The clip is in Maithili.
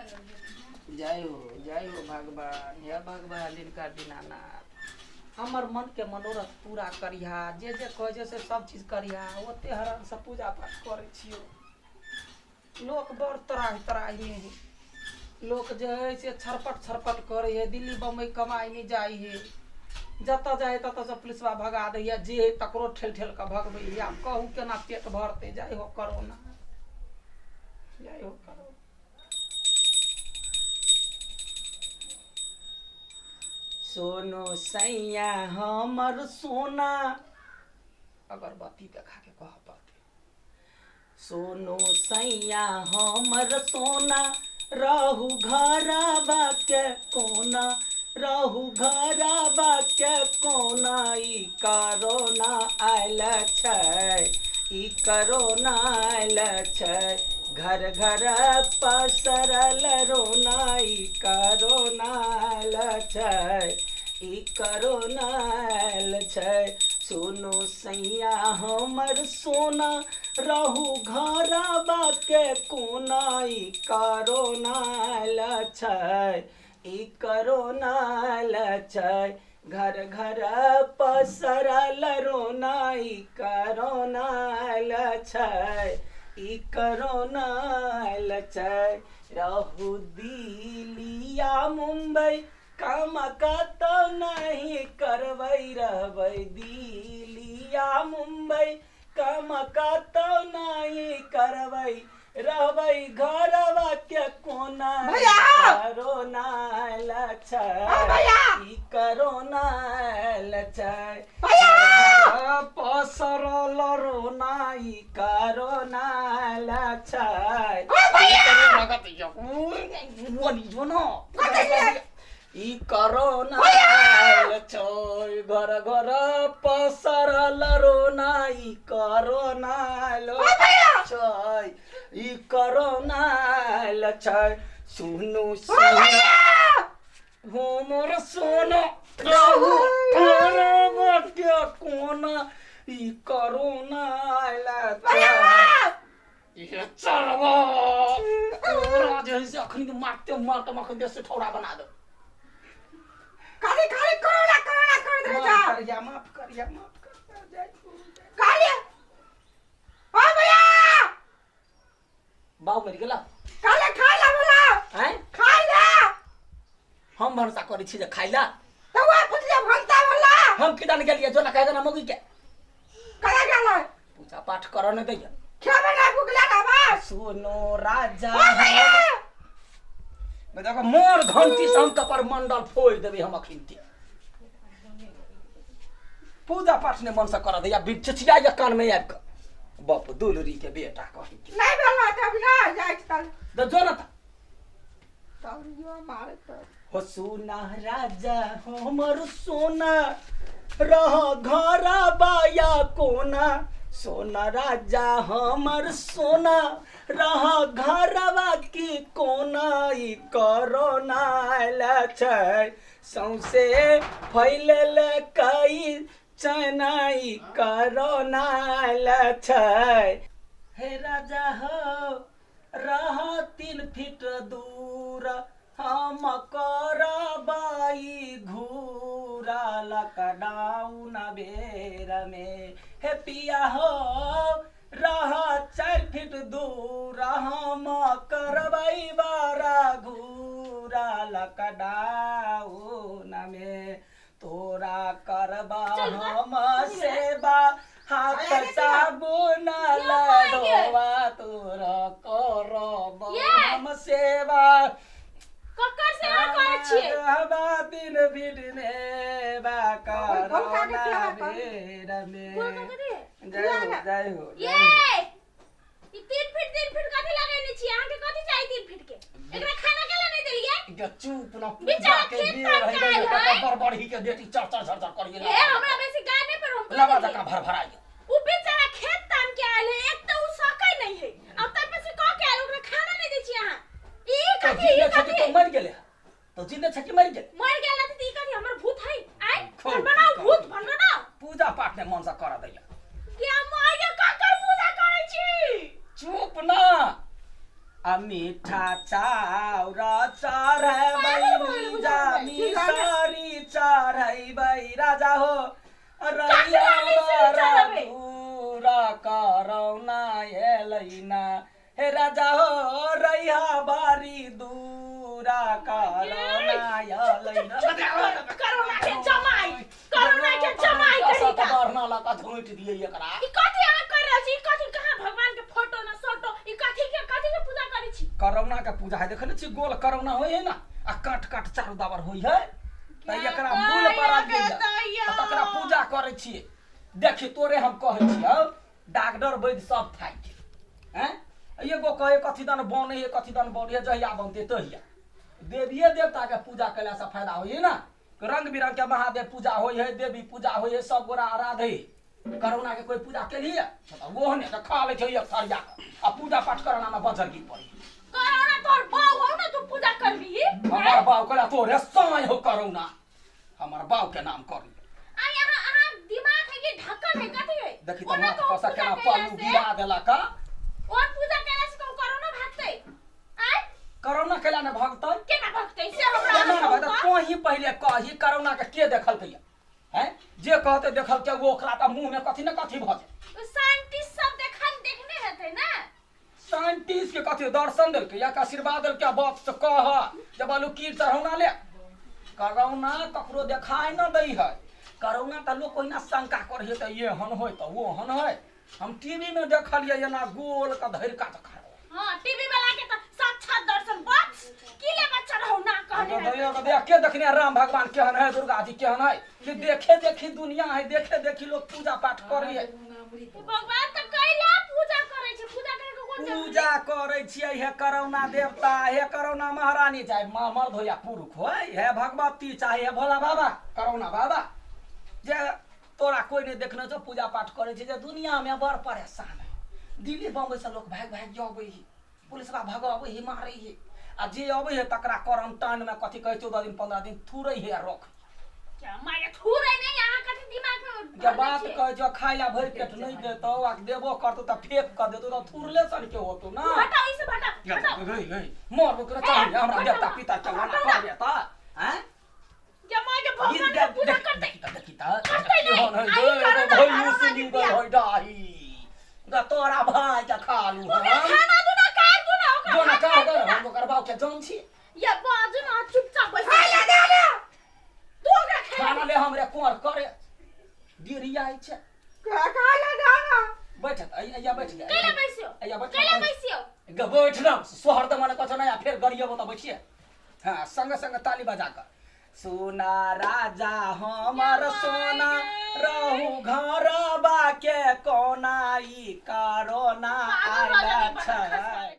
जय हो, जय हो भगवान, हे भगवान दिनकर दीनानाथ, हमर मनके मनोरथ पूरा करिहा। जे जे कहै छै से सब चीज करिहा। ओते हरानसँ पूजा पाठ करै छियौ। लोक बड़ त्राहि त्राहिमे है। लोक जे है से छरपट छरपट करै है। दिल्ली बम्बई कमाइ नहि जाइ है। जतऽ जाइ है ततऽसँ पुलिसवा भगा दैए, जे है तकरो ठेल ठेल कऽ भगबै है। आब कहू केना पेट भरतै? जय हो करोना, जय हो करोना। सोनो सैया हमर सोना, अगरबत्ती देखा के कह पड़तै। सोनो सैया हमर सोना, रहू घरवा के कोना, रहू घरवा के कोना, ई करोना आयल छै, ई करोना आयल छै, घर घर पसरल रोना, ई करोना आयल छै, ई करोना आयल छै। सुनो सैया हमर सोना, रहू घरवा के कोना, ई करोना आयल छै, ई करोना आयल छै, घर घर पसरल रोना, ई करोना आयल छै, ई करोना आयल छै। रहू दिल्ली या मुम्बई, काम कतौ नहीं करबै, रहबै दिल्ली या मुम्बई, काम कतौ नहीं करबै, रहबै घरवा के कोना, भैया! करोना आयल छै, ओ भैया! ई करोना आयल छै, भैया! पसरल रोना, ई करोना आयल छै। ओ भैया! ई करोना आयल छै, घर घर पसरल रोना, ई करोना आयल छै, ई करोना आयल छै। सुनू सुनू हमर सोना, रहू घरवा के कोना, ई करोना आयल छै। ये चलबो तोरा जे है से अखन के मारते मारते अखन देश से ठौरा बना दो। खाली खाली कोरोना कोरोना कर दे जा। माफ करिया, माफ करिया, माफ करिया, जय हो, जय। खाली ओ भैया। बाबू मरि गेला। खाली खाइ ला बोला। आँय? खाइ ला। हम भरोसा करै छी जे खाइ ला। तो वह पुछले भनसा बोला। हम किदन गेलियै जो ना कह देना मौगी के। कहाँ गेलै? पूजा पाठ करऽ नहि दैया। खेबै ना, भूख लागल बस। सुनो राजा, ओ भैया! देखो मोर घंटी से हम कपर मंडल फोड़ि देबै हम अखिनते। पूजा पाठ नहि मन से करऽ दैया, बीच चिचियाइया कान में आबि कऽ बाप दुलरी के बेटा कही के। नहि भेल तऽ अभी नहि जाइ छी तल। तऽ जो ना तऽ। तौरियो मारे तऽ। हो सोना राजा हमर सोना, रह घर बाया कोना, सोना राजा हमर सोना, रह घरवा की कोना, ई कोरोना आयल छै, सौंसे फैलल कई चना, ई कोरोना आयल छै। हे राजा हो, रह 3 फीट दूर, हम करबाई घूरा लॉकडाउन बेर में। हे पिया हो, रह 4 फीट दूर, हम करबाई बारा घूरा लॉकडाउन में। तोरा करबा हम सेवा, हाथ साबुन लडोवा, तोरा करब हम सेवा। ककर सेवा करै छियै? रहबा दिन भीड़ में बा करोना बेर में। जय हो, जय हो, ये जय हो। ई 3 फीट 3 फीट कथी लगेने छी? अहाँ के कथी चाही 3 फीट के? एकरा खाना केला नहीं देलियै? ये चुप ना, पूजा बेचारा के खेत बेर ताम है के आयल गई, है। बड़बड़ही के बेटी चर चर चर चर करिए। ए हमरा बेसी गाय नहीं पर हम लगा कह देलियै। जकाँ भरभराइए। उ बेचारा खेत ताम के आयल है, एक तो उ सकै नहीं है, अब तब पर से कह के आयल, ओकरा खाना नहीं दै छी अहाँ। ई तो कथी, ई जिंदे छथि कथी? तो मरि गेलै, तो जिंदे छथि मरि गेलै। मरि गेल त ई कथी हमर भूत है? आइ खूब भन बनाउ, ठीक। भूत भन बनाउ। पूजा पाठ ने मन से करऽ दैया। के माय ककर पूजा करै छी? चुप ना। आ मीठा चाउर चढ़बै मिसरी चढ़ैबै राजा हो रैया चढ़ेबै? दूर करौना एलैना हे राजा हो रैया बारी दूरा करौना एलैना। करोना के जमाई, करोना के जमाई करी का। बढ़ना लगा झोंटि दिए एकरा। ई कथी अहाँ कर रहल छी? ई कथी, कहाँ भगवान के फोटो न सोटो? ई कथी के पूजा करै छी? करोना के पूजा है। देखने छी, गोल करोना होइ है ना, आ काट काट चारू दाबर होइ है, तऽ एकरा मूल पर दैया। आ तकरा पूजा करै छियै। देखी, तोरे हम कहै छियौ, डॉक्टर वैद्य सब थाकि गेल हैं। एगो कहे कथी दन बनै है, कथी दन बनै है। जहिया बनतै तहिया। देविए देवता के पूजा केलासँ फायदा होइ है ना। रंग बिरंग के महादेव पूजा होइ है, देवी पूजा होइ है, सब गोरा आराधे। करोना के कोई पूजा केलिए तऽ ओहो ने तऽ खा लै छै एक थरिया के, आ पूजा पाठ करना में बजर गिर पड़ी। करोना तोहर बाउ हौ ने, तू पूजा करबी? हमर बाउ कहला तोरे साँय हो करोना, हमर बाउ के नाम कर। आ यहाँ अहाँ दिमाग है कि ढक्कन है, कथी है? देखी तऽ ओना माथ कहू कसा पूजा केना केला पल्लू से गिरा देलक हँ। और पूजा केला से कहू कोरोना भागतै? आय? करोना केला ने भगतै? केना भगतै से हमरा केना ने अहाँ भगतै? कहू तऽ। तोही पहिले कही, करोना के के देखलकै हैं? जे कहते देखलकै, वो ओकरा तऽ मुँह में कथी ने कथी भऽ जाय। साइंटिस्ट सब देखल देखने हेतै ना। साइंटिस्ट के कथी दर्शन देलकै या के आशीर्वाद देलकै? बाप से कह जब आलू कीर चढ़ौना ले। करोना ककरो देखाय न दै है। करोना तऽ लोक ओहिना शंका करै है, तऽ ये हन होय तऽ वो हन है। हम टीवी में देखलियै एना गोल के धरि का तऽ खड़ा। हाँ, टीवी वाला के तऽ साक्षात दर्शन बस की लेबा चढ़ौना कहने हेतै। देख के देखने राम भगवान केहन है, दुर्गा जी केहन है, कि देखे देखी दुनिया है, देखे देखी लोग पूजा पाठ करे है। भगवान तऽ कैला पूजा करै छै? पूजा करे के कोन जरूरी? पूजा करै छियै हे करोना देवता, हे करोना महारानी, चाहे मर्द हो या पुरुष हो, हे भगवती, चाहे हे भोला बाबा, करोना बाबा, जे तोरा कोई नहीं देखने छौ। पूजा पाठ करै छै जे दुनिया में बड़ परेशान है। दिल्ली बम्बई से लोग भागि भागि अबै है, पुलिसवा भगाबै है, मारै है, आ जे अबै है तकरा क्वारंटाइन में कथी कहै 14 दिन 15 दिन थुरै है आ रखै। क्या मारे थूरै नहीं, अहाँ कथी दिमाग में जे भरने बात छियै? कहै छौ, खाइ ला भरि पेट नहि देतौ आ देबो करतौ तऽ फेंक कऽ देतौ, तऽ थुरले सन के होतौ ना। हटाओ ई सब, हटाओ हटाओ। गई गई मर ओकरा चाहिए हमरा देवता पिता के मना कर देता हैं। जमा के भगवान के पूजा करतै। देखी तऽ करतै नहि। केहन है। आई करो ना, भई करो ना मुस्लिम के बियाह। है डाही गा तोरा भाई के खा लू। ओकरा हम खाना दू ना, काट दू ना ओकरा। जो ना भात काट काट दू ना। हम ओकर बाप के जान छी। या बाजू ना, चुपचाप बैस। खाय ला दे ना। तू ओकरा खाय खाना ले, हमरे कोर करे देरी आई छै। खा ला दे ना। बैठ अइया, बैठ जा। कैला बैसियो? अइया बैठ। कैला बैसियो? ग बैठ ना, सोहर तऽ मने कछो नहीं, फेर गरियबो तऽ बैठिए। हाँ, संग संग ताली बजा कर सोना राजा हमर सोना रहू घर बाके कोना ई करोना।